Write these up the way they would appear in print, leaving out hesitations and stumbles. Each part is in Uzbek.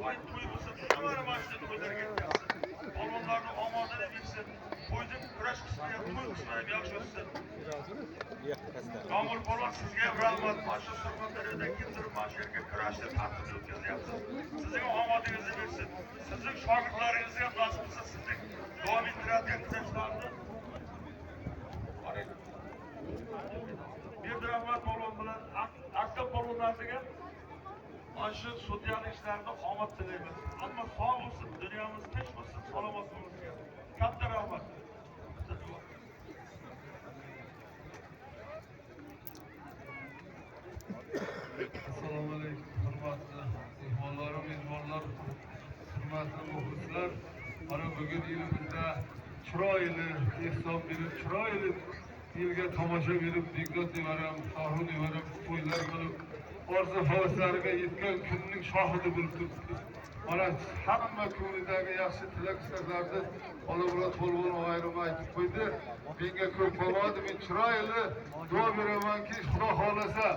Voy to'y bo'lsin, hammani mana shunday to'ylarga yetkazsin. Polvonlarni omadini bersin. To'yni kurash qismi ham, to'y qismi ham yaxshi o'tsin. Komil polvon, sizga ham rahmat. Mana shu Surxondaryoda kimdir mana shu yerga kurashni tartibli o'tkazyapsiz. Sizning omadingizni bersin. Sizning shogirdlaringizga ham nasib qilsa, sizning davom ettiradigan kurashlarni. Berdirahmat polvon bilan Aktam polvonlarga mana shu sudyalik ishlarida omad tilaymiz. Hamma sog' bo'lsin, dunyomiz tinch bo'lsin, salomat bo'lsin. Katta rahmat. Assalomu alaykum, hurmatli mehmonlar, mezbonlar, hurmatli muxlislar. Mana bugun elimizda chiroyli ehson berib, chiroyli elga tomosha berib, Bekzod nevaram, Shohruh nevaram to'ylar qilib, orzu havaslariga yetgan kunning shohidi bo'lib turibmiz. Mana hamma ko'nglidagi yaxshi tilak istaklarni Olamurod polvon og'aynim aytib qo'ydi. Menga ko'p qolmadi, men chiroyli duo beramanki, Xudo xohlasa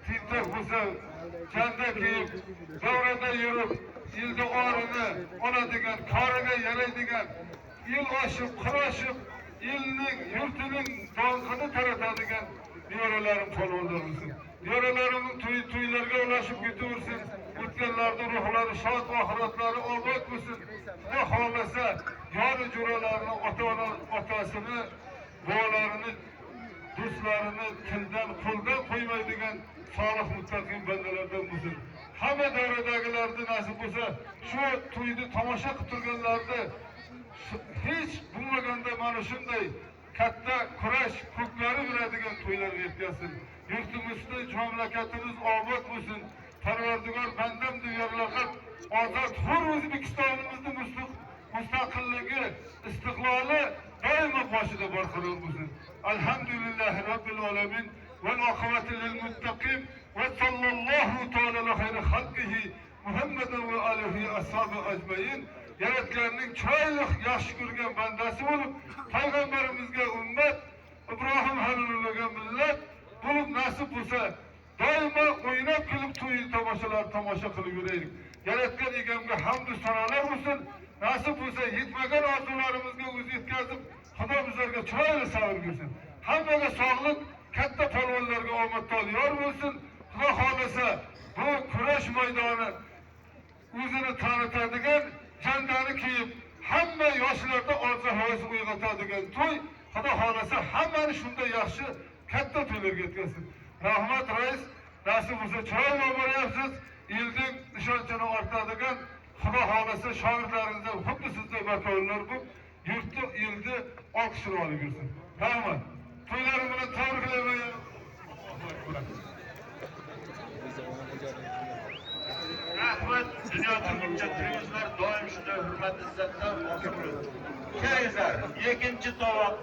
tentak bo'lsa, janda kiyib, davrada yurib, elda orini oladigan, koriga yaraydigan, el oshib, qir oshib, elning, yurtining donqini taratadigan nevaralarim polvonlar bo'lsin. Nevaralarimning to'yi to'ylarga ulashib ketaversin. O'tganlarning ruhlari shod, oxiratlari obod bo'lsin. Xudo xohlasa, yori jo'ralarini, ota-ona, otasini, bobolarini, do'stlarini tildan, qo'ldan qo'ymaydigan solih muttaqin bandalardan bo'lsin. Hamma davradagilarni nasib bo'lsa, shu to'yni tomosha qilib turganlarni hech bo'lmaganda mana shunday katta kurash ko'klari beradigan to'ylarga yetkazsin. Yurtimizni, mamlakatimiz obod bo'lsin. Parvardigor bandam deb yorlaqab, ozod hur O'zbekistonimizni mustaqilligi, istiqloli doimo boshida barqaror bo'lsin. Alhamdulillahi robbil alamin vel oqibati lil muttaqin va sallallohu taala ala xayri xalqihi Muhammadin va alihi ashabi ajmain. Yaratganning chiroyli yaxshi ko'rgan bandasi bo'lib, payg'ambarimizga ummat, Ibrohim Halilullohga millat bo'lib nasib bo'lsa, doimo o'ynab kulib to'y tomoshalar tomosha qilib yuraylik. Yaratgan egamga hamd va sanolar bo'lsin. Nasib bo'lsa yetmagan orzularimizga o'zi yetkazib, Xudo bizlarga chiroyli sabr bersin. Hammaga sog'lik, katta polvonlarga omad yor bo'lsin. Xudo xohlasa bu kurash maydoni o'zini tanitadigan, jandani kiyib, hamma yoshlarda orzu havas uyg'otadigan to'y, Xudo xohlasa hammani shunday yaxshi katta to'ylarga yetkazsin. Rahmat rais, nasib bo'lsa chiroyli boryapsiz, elning ishonchini ortadigan, Xudo xohlasa shogirdlaringizdan xuddi sizday vakolatlar bo'lib, yurtni, elni olqishini olib yursin. Rahmat. To'ylarim bilan tabriklayman. Rahmat, dunyo turguncha turingizlar, doim shunday hurmat izzatda bo'lin. Kelingizlar, ikkinchi tovoq.